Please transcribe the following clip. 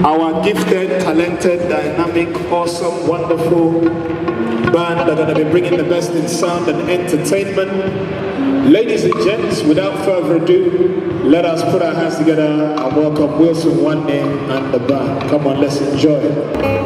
Our gifted, talented, dynamic, awesome, wonderful band are going to be bringing the best in sound and entertainment. Ladies and gents, without further ado, let us put our hands together and welcome Wilson Nwanne and the band. Come on, let's enjoy.